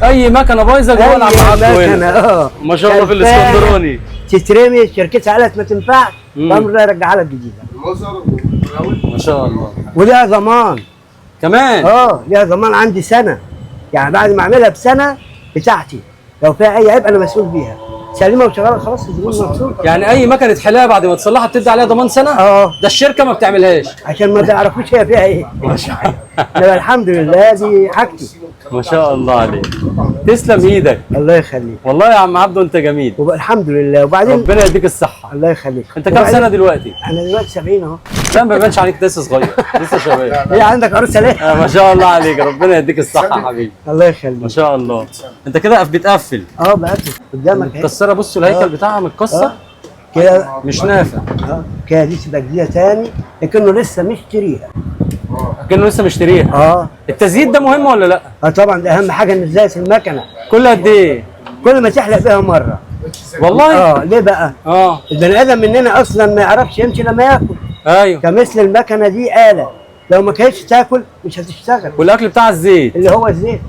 اي مكنه بايظة جوه العم أي عبده مكنة، هنا. ما شاء الله في خلفانة، الاسكندراني. تترمي شركتها قالت ما تنفعش، مم. بأمر الله يرجعها لك جديدة. ما شاء الله. وليها ضمان. كمان. ليها ضمان عندي سنة، يعني بعد ما اعملها بسنة بتاعتي لو فيها اي عيب انا مسؤول بيها. سليمة وشغالة خلاص، الزبون مبسوط. يعني اي مكنه حلاقه بعد ما تصلحها بتدي عليها ضمان سنة؟ ده الشركة ما بتعملهاش عشان ما تعرفوش هي فيها ايه. ما شاء الله. لا الحمد لله دي حاجتي. ما شاء الله عليك، تسلم ايدك. الله يخليك. والله يا عم عبده انت جميل. الحمد لله. وبعدين ربنا يديك الصحة. الله يخليك. انت كام سنة دلوقتي؟ انا دلوقتي 70 اهو. لا ما بيبانش عليك، لسه صغير، لسه شباب. ايه عندك عروسه ليه؟ ما شاء الله عليك، ربنا يديك الصحة يا حبيبي. الله يخليك. ما شاء الله. انت كده بتقفل. بقفل قدامك اهي. متكسره، بصوا الهيكل بتاعها متكسر. كده مش نافع. كده دي تبقى جديدة تاني، لكنه لسه مشتريها. كانه لسه مشتريها. التزييت ده مهم ولا لا؟ طبعا ده اهم حاجة، ان ازاي المكنه. كل قد ايه؟ كل ما تحلق بيها مرة. والله؟ ليه بقى؟ البني ادم مننا اصلا ما يعرفش يمشي لما ياكل. ايوه. كمثل المكنه دي آلة، لو ما كانتش تاكل مش هتشتغل. والاكل بتاع الزيت اللي هو الزيت.